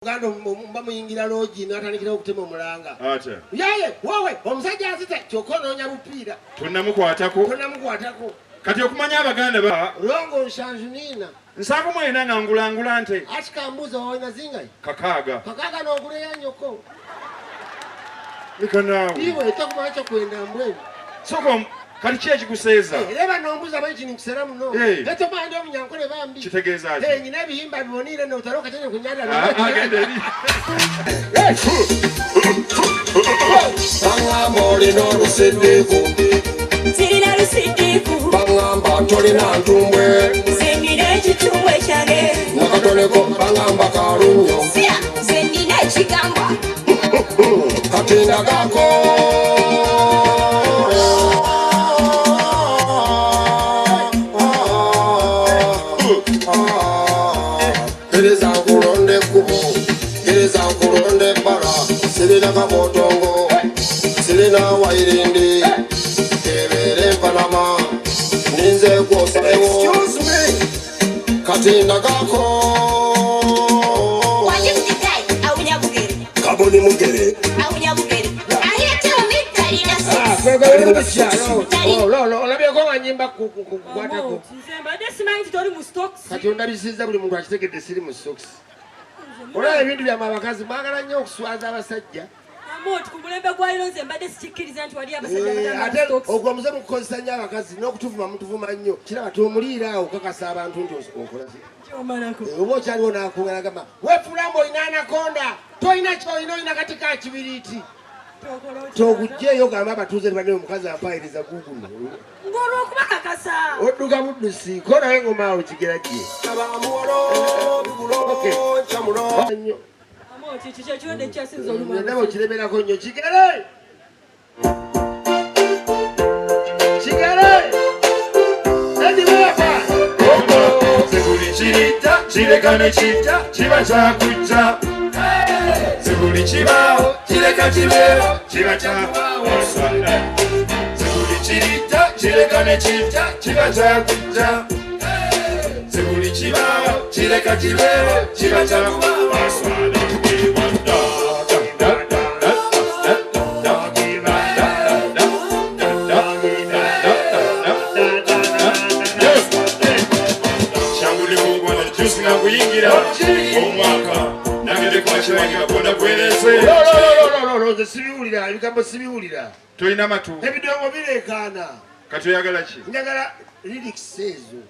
Uganda mba muyingira loogi natandikirawo okutema omulanga. Atya? Yaye wowe omusajja azita kyokka onoonya bupiira. Tonnamukwatako. Tonnamukwatako. Kati okumanya Abaganda ba Longo nshanju nina. 79 nga ngulangula nte. Ati kambuuza olina zingayi? 6. 6 n'ogula eya nnyoko. Leka naawe. Iwe takumanya kyokwenda mbwenu. Sooka kati ki ekikuseeza? Eh, era banombuza bangi ninkusera muno. Eh. Eto mandi omunyankole bambi. Kitegeeza ki? Eh, nyina ebihimba biboniire notaro kachenye kunyanda. Ah, agenda eri. Baŋŋamba olina olusiddiiku. Sirina lusiddiiku. Baŋŋamba tolina ntumbwe. Nze nnina ekitumbwe kyange. Nakatoneko baŋŋamba kalunnyo. Sira, nze nnina ekigambo. Kati ndagako. Gereza nkulonda ekkubo, gereza nkulonda ebbala, sirina kabootongo, sirina wayirindi, ebeera empanama, ninze gwosalewo. Excuse me. Kati ndagako. Wangi mudigayi, awunya bugere. Kaboni mugere. Awunya bugere. Ayetewo mittalina Ah, six. Olabyeko nga nyimba kukwatako. Nze mbadde simanyi nti toli mu stocks. Kati ondabisizza buli muntu akitegedde siri mu socks. Olaba ebintu byammwe abakazi mwagala nnyo okuswaza abasajja. Amooti ku mulembe gwa leero nze mbadde sikikkiriza nti wali abasajja Eh, abatambula ate mu stocks. ogwo omuze mukukozesa nnyo abakazi n'okutuvuma mutuvuma nnyo. Kiraba tomuliira awo okakasa abantu nti okola ki? Kyomalako. Eh, oba okyaliwo n'akunga n'agamba weefuula mbu olina anakonda tolina kyolina olina kati ka kibiriiti. Tokola otya? Toguggyeeyo ogambe abatuuze nti banne omukazi ampaayiriza guguno. Ng'olw'okubakakasa. Odduka buddusi ko naye ngoma awo kigera gye. Bamuwolo, bigulo, Okay. kyamulo. Nnyo. Amooti ekyo kyekirwadde ekyasinze oluma. Ndaba okiremerako nnyo kigere. Kigere. Eddie Weber. Buli kirijja kireka ne kijja kiba kyakujja. Buli kibaawo kireka kibeewo kiba kyakubaawo. Buli kirijja kireka ne kijja kiba kyakujja. Buli kibaawo kireka kibeewo kiba kyakubaawo. Kuyingira omwaka nagende kumakiwange gonna gwerese. Nze sibiwulira ebigambo sibiwulira. Tolina matu. Ebidongo bireekaana. Kati oyagala ki? Njagala lyrics ezo.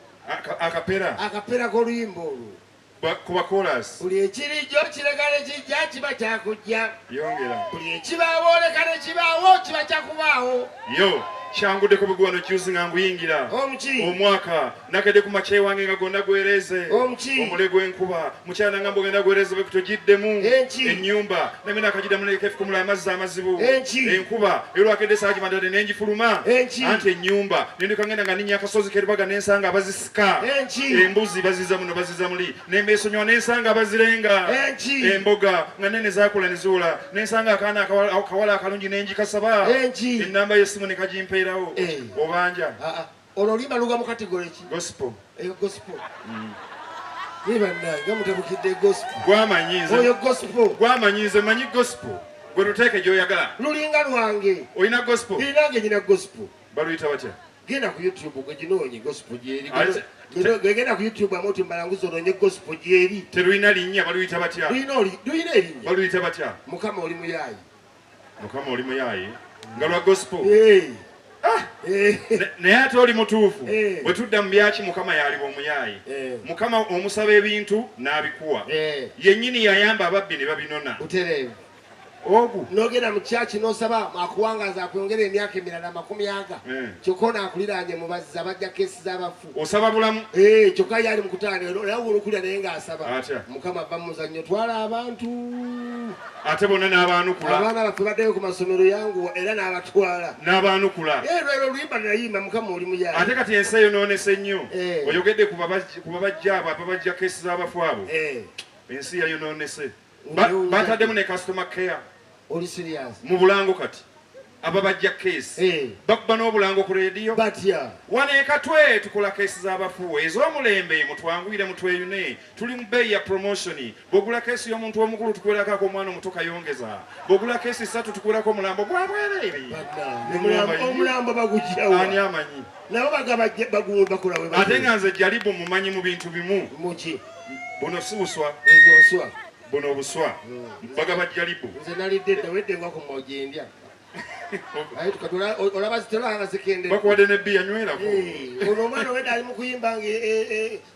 Akapera. Akapera k'oluyimba olwo. Kuba chorus. Buli ekirijjo kireka ne kijja kiba kyakujja. Yongera. Buli ekibaawo oleka ne kibaawo kiba kyakubaawo. Yo. Kyanguddeko bugwano juzi nga nguyingira. Omuki. Omwaka nakedde ku makya wange nga gonna gwereze. Omuki. Omule gw'enkuba mukyala nga mbogenda gwereze bwe kutogiddemu. Enki. Ennyumba nami nakagiddamu nekefukumula amazzi amazibu. Enki. Enkuba erwakedde saagimadde ne ngifuluma. Enki. Anti ennyumba ne nduka ngenda nga nninnya akasozi k'erubaga ne nsanga abazisika. Enki. Embuzi baziza muno baziza muli. Ne mbeesonyiwa ne nsanga abazirenga. Enki. Emboga nga nnene zaakula ne ziwola. Ne nsanga akaana akawala akalungi ne ngikasaba. Enki. Ennamba y'essimu ne kagimpeerawo. Eh. Obanja. Ah, ah. Olwo oluyimba lugwa mu category ki? Gospel. Gospel. Ye bannange mutabukidde gospel. Gwamanyiize. Oyo gospel. Gwamanyiize manyi gospel. Gwe luteeke gy'oyagala. Lulinga lwange. Olina gospel? Nange nyina gospel. Baluyita batya? Genda ku YouTube gwe ginoonye gospel gyeri. Ate- Gwe genda ku YouTube Amooti Mbalanguzi onoonye gospel gyeri. Terulina linnya baluyita batya? Lulina erinnya. Baluyita batya? Mukama oli muyaayi. Mukama oli muyaayi. Nga lwa gospel. Eh. Ah! Eh. Naye ate oli mutuufu. Eh. Bwe tudda mu byaki Mukama yaliba omuyaayi. Eh. Mukama omusaba ebintu n'abikuwa. Eh. Yennyini yayamba ababbi ne babinona. Butereevu. Ogu. N'ogenda mu kyaki n'osaba akuwangaza akwongere emyaka emirala 20. Kyokka ono akuliraanye mu bazzi abajja keesi z'abafu. Osaba bulamu. Kyokka ye ali mu kutaana era olukulira naye ng'asaba. Atya? Mukama ava mu muzannyo twala abantu. Ate bonna n'abaanukula. Abaana baffe baddeyo ku masomero yanguwa era n'abatwala. N'abaanukula. Lwero oluyimba nayimba Mukama oli muyaayi. Ate kati ensi eyonoonese nnyo. Eh. Oyogedde ku babajja abo ababajja keesi z'abafu abo. Ensi yayonoonese. Oyewuunya. Bataddemu ne customer care. Oli serious? Mu bulango kati. Ababajja keesi Eh. bakuba n'obulango ku rediyo. Batya? Wano e Katwe tukola keesi z'abafu ez'omulembe, mutwanguyire mutweyune, tuli mu bbeeyi ya promotion. Bw'ogula keesi y'omuntu omukulu tukuwerako ak'omwana omuto kayongeza, bw'ogula keesi 3 tukuwerako omulambo gwa bwereere. Bannange, omulambo bagugyawa? Ani amanyi? Nabo bagaba bakola we Ate nga nze Jalibu mumanyi mu bintu bimu. Muki? Buno si buswa. Ezo nswa. Buno obuswa bagaba Jalibu. Nze nalidde dda, wedde ngwa ku mojendya. Aye tukatula olaba zitera nga zikende. Bakuwadde ne bbiya, nywerako. Ono omwana wedde ali mu kuyimba nga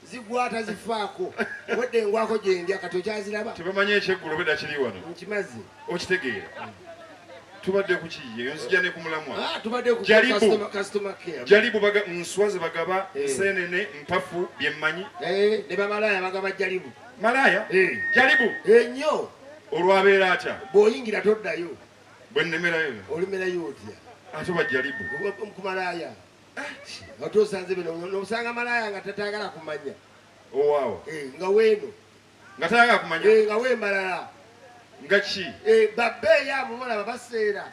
zigwata zifaako. Wedde ngwako gyendya kati okyaziraba. Tebamanyi ekyeggulo bedda kiri wano. Nkimaze. Okitegeera. Tubadde ku kiyi, nzija ne ku mulamwa. Ah, tubadde ku Jaribu. Customer care. Jalibu baga nswa ze bagaba, Eh. nsenene, mpafu, bye mmanyi. Ne bamalaya bagaba jalibu. Malaya? Eh. Jalibu. Ennyo. Olwabeera atya? Bw'oyingira toddayo. Bwe nnemerayo. Olimerayo otya? Ate oba jalibu. Ku malaya. Ate osanze bino, n'osanga malaya nga tatayagala kumanya. Owaawo. Nga weeno. Nga tayagala kumanya? Nga weembalala. Nga ki? Babbeeyi abo mulaba baseera.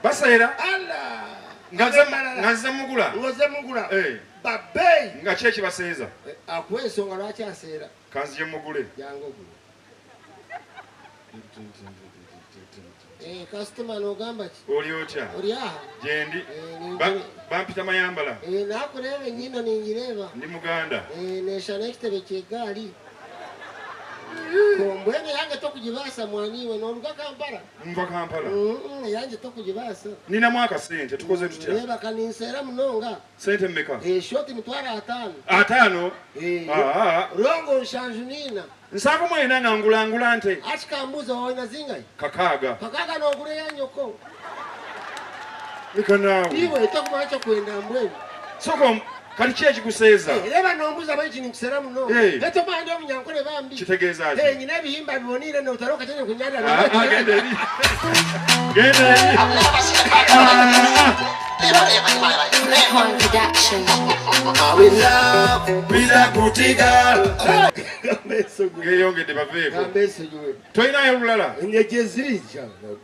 Baseera? Allah! Nga nze mugula? Nga nze mugula. Babbeeyi. Nga ki ekibaseeza? Akuwa ensonga lwaki aseera. Kanzije mugule. Jangu ogule. Kasitoma n'ogamba ki? Oli otya? Oli aha? Gyendi. Bampita Mayambala. Naakureeba enyindo ningireeba. Ndi Muganda. Neeshana ekitebe ky'egaali. Kombwene yange tokugibaasa mwaniwe n'oluga Kampala. Nva Kampala. Yange tokugibaasa. Ninamu akasente, tukoze tutya? Reeba kaninseera munonga. Sente mmeka? Shoti 50,000. 50? Rongo 74. 79 nga ngulangula nte. Akikambuuza olina zingayi? 6. 6 n'oguleyo nnyoko. Leka naawe. Iwe tokumanya kyokwenda mbwenu. Soko kati ki ekikuseeza? Reeba nombuuza bwe kini nkuseera muno. Etomanya ndi omunyankole bambi. Kitegeeza ki? Nyina ebihimba biboniire n'otalo kachenye kunyanda. Genda eri. Genda eri. Ngeyongedde baveeko. Tolinayo olulala? Gyeziri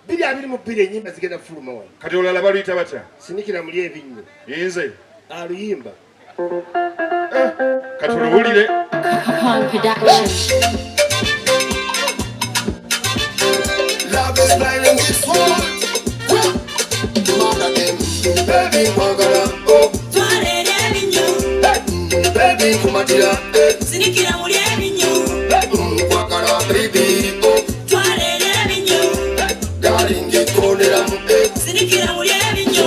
2022 ennyimba zigenda kufuluma wano. Kati olulala baluyita batya? Sinikira muli ebinnyo. Nze. Aluyimba. Kati oluwulire. Love is blind in this world. Mother them, baby, kwagala, oh. Twala eri ebinnyo. Baby, kumatira, Sinikira muli ebinnyo. Kwagala, baby, oh. Twala eri ebinnyo. Darling, ikoneramu, Sinikira muli ebinnyo.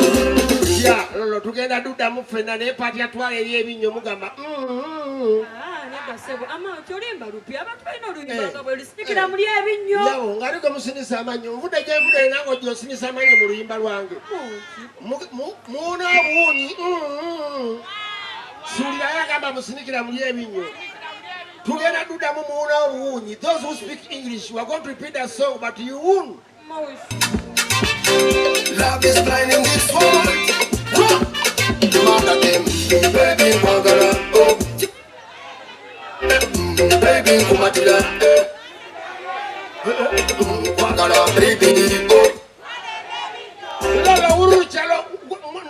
Ya, lolo tugenda duddamu ffenna naye paati ya twala eri ebinnyo mugamba. Nedda ssebo, ama tolimba lupi, abantu balina oluyimba nga bwe lusinikira muli ebinnyo. Nyabo, nga aliko musinisa amannyo, nvudde gye nvudde nange ojja osinisa amannyo mu luyimba lwange. Muuna obuwunyi. Suulirayo agamba musinikira muli ebinnyo. Tugenda duddamu muuna obuwunyi. Those who speak English, we are going to repeat that song, but you won't. Love is blind in this world. Mother them, baby, kwagala, oh. Baby, kumatira, kwagala, baby, oh. Lolo uruchalo,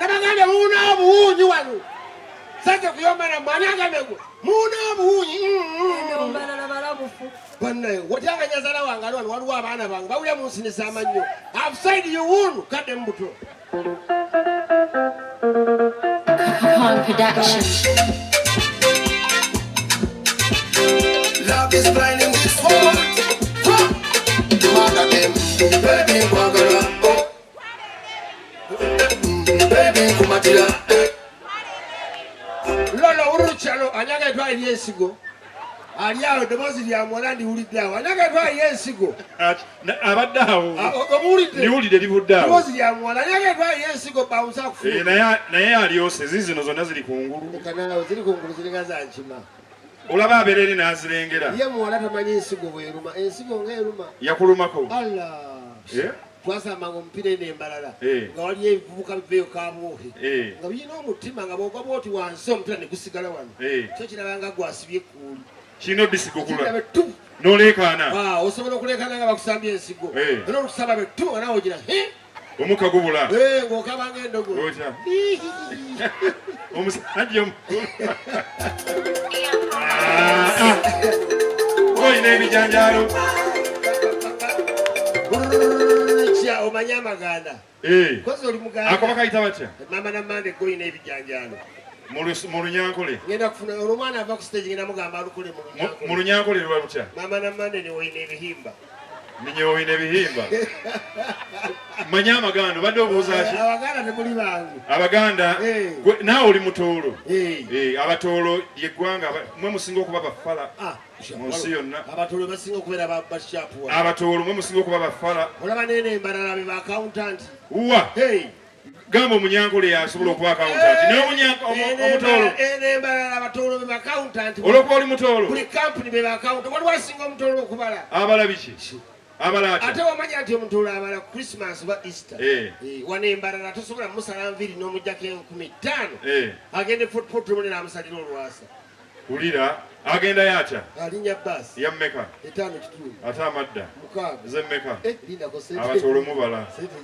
nabagambye muuna obuwunyi wano. Sasa kuyomba na mwani agambe gwe, muuna obuwunyi. Balala balabufu. Bannaye, watyanga nyazaala wange ali wano, waliwo abaana bange bawulira munsinisa amannyo. I've said you won, kadde mu buto. Love is blind in this world. Mother them, baby, kwagala, oh. Baby, kumatira, Lolo uruchalo, anyaga etwala eri ensigo. Ali awo eddoboozi lya muwala ndiwulidde awo. Anyaga etwala eri ensigo. Abadde awo. Omuwulidde? Ndiwulidde livudde awo. Eddoboozi lya muwala. Anyaga etwala eri ensigo bawunsa akufuna. Naye alyose, zizino zonna ziri kungulu. Leka naawe, ziri kungulu ziringa za nkima. Olaba abeera eri n'azirengera. Ye muwala tamanyi ensigo bw'eruma. Ensigo ng'eruma. Yakulumako? Allah. Twasambanga omupiira eno embalala. Nga waliyo ebivubuka biveeyo Kabwohe. Nga birina omutima nga bw'ogwa bw'oti wansi omupiira ne gusigala wano. Kyo kiraba nga gwasibye ekkuuli. Kirina obisigukula. Kirina be tu. N'oleekaana. Osobola okuleekaana nga bakusambye ensigo. Era olukusamba be tu nga naawe ogira, he? Omukka gubula. Eh, ng'okaba ng'endogoyi. Otya? Omusajja omukulu. Ah, ah. Olina ebijanjaalo. Kya omanyi amaganda. Eh. Kozi oli muganda. Ako bakayita batya? Mama na mande goyina ebijanjaalo. Mu Lunyankole. Ngenda kufuna olwo omwana ava ku stage ngenda mugamba alukole mu Lunyankole. Mu Lunyankole luba lutya? Mama na mande ne woyina ebihimba. Ninye woyina ebihimba. Manya amaganda obadde obuuza ki? Abaganda temuli bangu. Abaganda eh. naawe oli mutoolo. Eh. Eh, abatoolo lyeggwanga mwe musinga okuba bafala. Ah, mu nsi yonna. Abatoolo basinga okubeera ba sharp. Abatoolo mwe musinga okuba bafala. Olaba nene embalala be ba accountant. Wa. Hey. Gamba omunyankole yasobola okuba accountant. Naye omutoolo. Ene embalala abatoolo be ba accountant. Olwokuba oli mutoolo. Buli company be ba accountant. Waliwo asinga omutoolo okubala. Abala biki? Abala atya? Ate wamanya nti omutoolo abala Christmas oba Easter. Eh. Eh, wano embalala tosobola musala nviiri n'omuggyako 5000. Eh. Agende Fort Portal mune n'amusalira olwasa. Wulira agendayo atya? Alinnya bbaasi. Ya mmeka? 5.5. Ate amadda? 6. Z'emmeka? Eh, lindako ssente. Abatoolo mubala. Ssente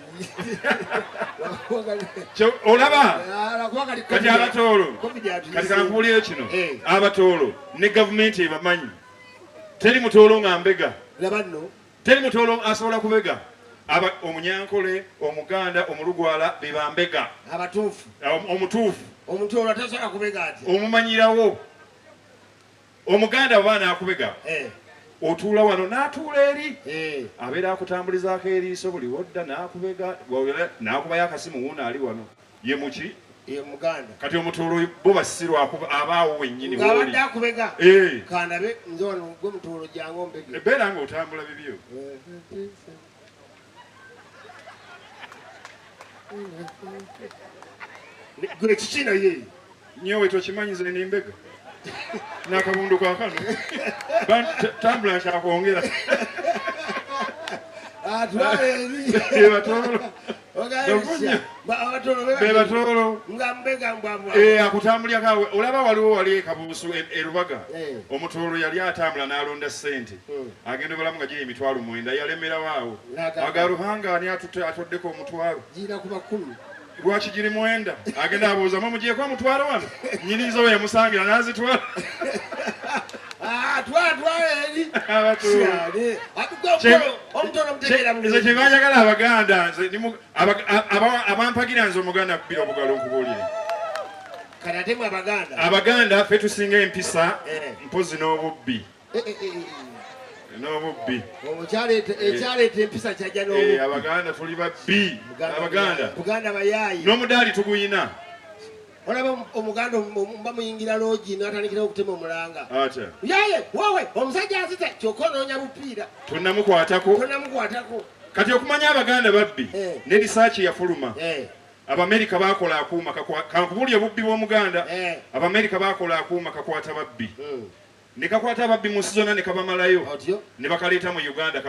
Olaba? Ah, kuba kali Kati abatoolo. Covid atuyize. Kati kankubuulire kino. Eh. Abatoolo ne gavumenti ebamanyi. Teri mutoolo nga mbega. Laba nno. Teri mutoolo asobola kubega. Aba, Omunyankole, Omuganda, Omulugwala be bambega. Abatuufu. Omutuufu. Omutoolo tasobola kubega atya? Omumanyirawo. Omuganda bw'aba n'akubega, eh. otuula wano n'atuula eri. Eh. Abeera akutambulizaako eriiso buli wodda n'akubega, n'akubayo akasimu wuuno ali wano. Ye muki? Ye Muganda. Kati omutoolo bo basiru abaawo wennyini Ng'abadde w'oli. akubega. Eh. Kandabe nze wano gwe mutoolo jangu ombege. Beera ng'otambula bibyo. Gwe kiki naye? Nyowe tokimanyi nze ndi mbega. N'akabundu kaakano. Tambula nkyakwongera. Atwala eri. Be batoolo. Be batoolo. Nga mbega mbwabwa. Eh, akutambulira kawe. Olaba waliwo wali e Kabuusu e Lubaga. Eh. Omutoolo yali atambula n'alonda ssente. Agenda obalamu nga giri 90,000 yalemerawo awo. N'agamba. Aga Ruhanga ani atoddeko omutwalo? Gira kuba 10. Lwaki giri 9? Agenda abuuza mwe mugyeko omutwalo wano? Nnyinizo we yamusangira n'azitwala. Ah, twala, twala eri. Abatoolo. Kyale. Atuga omutono mutegeera bulungi. Nze kye banjagala Abaganda, nze ndi mu-, abampagira nze Omuganda akubira obugalo nkubuulire. Kati ate mwe Abaganda. Abaganda ffe tusinga empisa, Eh. mpozi n'obubbi. Eh, eh, eh, eh. N'obubbi. Omukyala ekyaleeta empisa kyajja n'obubbi. Abaganda tuli babbi. Abaganda. Buganda bayaayi. N'omudaali tuguyina. Olaba Omuganda mba muyingira loogi n'atandikirawo okutema omulanga. Atya? Yaye, wowe, omusajja azita kyokka onoonya bupiira. Tonnamukwatako. Tonnamukwatako. Kati okumanya Abaganda babbi, Eh. ne risaaki yafuluma. Eh. Abamerika baakola akuuma kankubuulire obubbi bw'Omuganda. Eh. Abamerika baakola akuuma kakwata babbi. Ne kakwata ababbi mu nsi zonna ne kabamalayo. Otyo. Ne bakaleeta mu Uganda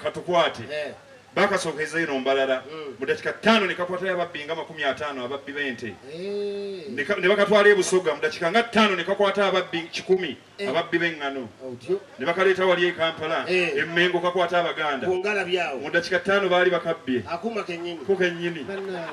katukwate. Eh. Bakasookeza eno Mbarara. Mu dakiika 5 ne kakwatayo ababbi nga 50 ababbi b'ente. Eh. Ne bakatwala e Busoga mu dakiika nga 5 ne kakwata ababbi 100 Eh. ababbi b'eŋŋano. Otyo. Ne bakaleeta wali e Kampala, Eh. e Mmengo kakwata Abaganda. Ku ngalabi awo. Mu dakiika 5 baali bakabbye. Akuuma kennyini. Ko kennyini. Bannange.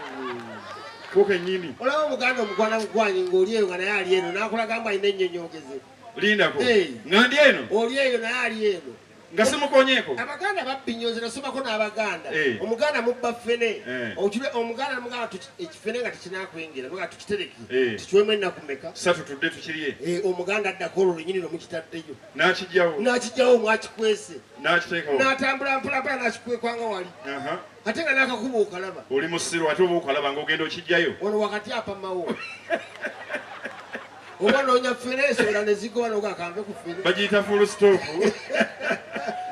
Ko kennyini. Olaba Omuganda omukwana mukwanyi ng'oli eyo nga naye ali eno n'akulaga mbu alina ennyonyoogeze. Lindako. Eh. Nga ndi eno? Oli eyo naye ali eno. Nga simukonyeeko? Abaganda babbi nnyo, nze nasomako n'Abaganda. Eh. Omuganda mubba ffene. Eh. Okirwe, Omuganda namugamba ekifene nga tekinakwingira, mugamba tukitereke. Eh. Tukiwemu ennaku mmeka? 3 tudde tukirye. Eh, Omuganda addako olwo lwennyini lwe mukitaddeyo. N'akijjawo. N'akijjawo mwakikwese. N'akiteekawo. N'atambula mpola mpola n'akikwekwa nga wali. Aha. Ate nga n'akakuba okalaba. Oli musiru ate oba okalaba ng'ogenda okijjayo. Wano wakati apamawo. Oba noonya ffene esobola ne zigoba n'oga kanve ku ffene. Bagiyita full stop.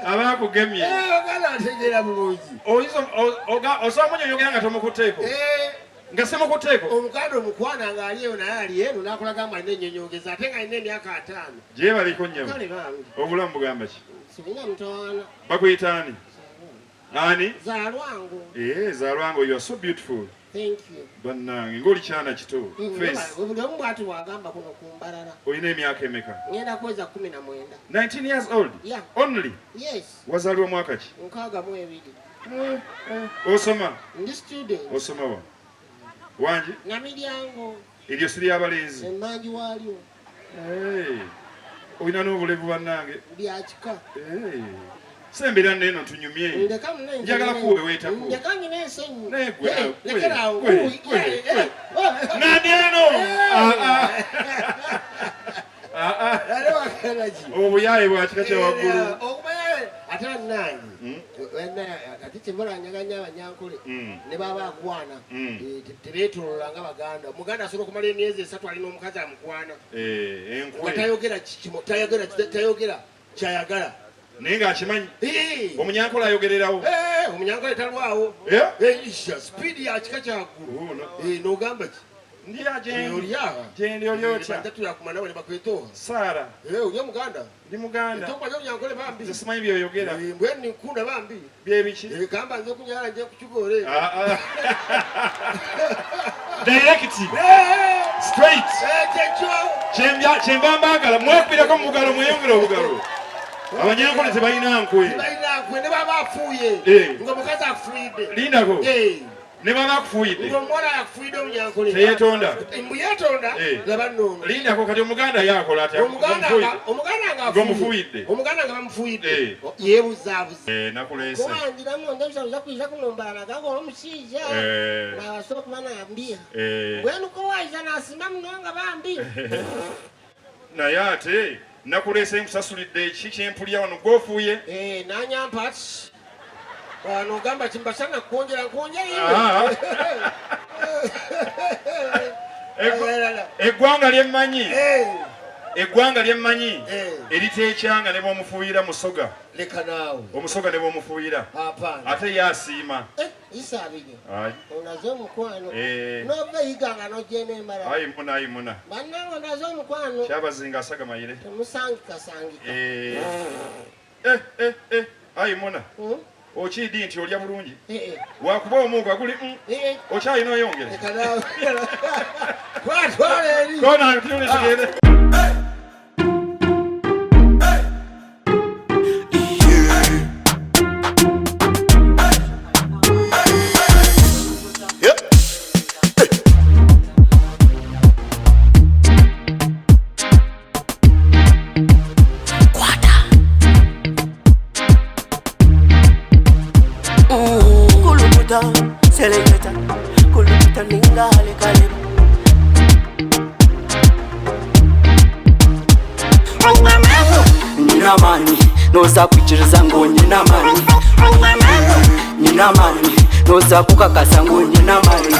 Abaakugemye. Eh, Oganda ategeera bulungi. Oyinza osobola omunyonyogera nga tomukutteeko? Eh. Nga simukutteeko? Omuganda omukwana ng'ali eyo naye ali eno n'akulaga mbu alina ennyonyoogezi ate ng'alina emyaka 50. Gye baliko nnyabo. Kale bambi. Obulamu bugamba ki? Sirina mutawaana. Bakuyita ani? Ani? Zaalwango. Eh, Zaalwango, you are so beautiful. Thank you. Bannange, ng'oli kyana kito. Face. Buli omu bw'ati bw'agamba kuno ku Mbarara. Olina emyaka emeka? Ngenda kuweza 19. 19 years old? Yeah. Only? Yes. Wazaalibwa mwaka ki? 62. Osoma? Ndi student. Osoma wa? Wangi? Namiryango. Eryo si lyabalenzi? Emanju waalyo. Olina n'obulevu bannange. Bya kika. Sembera neno tunyumye. Njagala kuweweetako. Ndeka nyina ensonyi. Naye gwe. Lekeraawo. Nandi eno. Obuyaye bwa kika kya waggulu. Ate bannange, ate kyebalanyaganya abanyankole ne baba akwana tebeetolola nga Baganda. Omuganda asobola okumala emyezi 3 alina omukazi amukwana. Nga tayogera tayogera kyayagala. Naye ng'akimanyi. Omunyankole ayogererawo. Omunyankole talwawo. Sipiidi ya kika kya waggulu. N'ogamba ki? Ndi gyendi oli otya? Tulakumana ne bakwetooha. Saara. Oli Omuganda? Ndi Muganda. Tokwanya Omunyankole bambi. Nze simanyi by'oyogera. Mbwenu nkunda bambi. Byebiki? Kamba nze okunyala nje kukigoole. Direct. Straight. Kyekyo. Kyenva mbaagala mwekubireko mu bugalo mweyongere obugalo. Abanyankole tebalina nkwe. Tebalina nkwe ne baba afuuye. Ng'omukazi afuuyidde. Lindako. Ne baba akufuuyidde. Ng'omuwala akufuuyidde Omunyankole. Teyeetonda. Mbu yeetonda. Laba nno ono. Lindako kati Omuganda ye akola atya? Omuganda Omuganda nga bamufuuyidde. Yeebuzaabuza. Nakuleese. Kubanjiramu ndebisa kuija kunumbala gago omushaija. Nabasobola kuba nambiha. Mbwenu ko waija nasimba munonga bambi. Naye ate nakuleese nkusasulidde eki kyempulya wano gw'ofuuye. Nanyampa ati. Nogamba kimbasanga kwongera nkwongera. Eggwanga lyemmanyi. Eggwanga lyemmanyi eriteekyanga ne bw'omufuuyira musoga. Leka naawe. Omusoga ne bw'omufuuyira. Ate ye asiima. Isaabinyo. Onaze omukwano. N'ova eyiganga n'ogenda embalala. Ayi muna ayi muna. Bannange onaze omukwano. Kyabazinga asaga mayire. Temusangikasangika. Ayi muna. Okiidi nti olya bulungi. Wakuba omuuga guli okyalina oyongere. Leka naawe. Twatwala eri. Kona tuli tugende. Selecta, kuluta ninga hale. Nina mani, noza kuchiriza ngo nina mani. Nina mani, noza kukakasa ngo nina mani.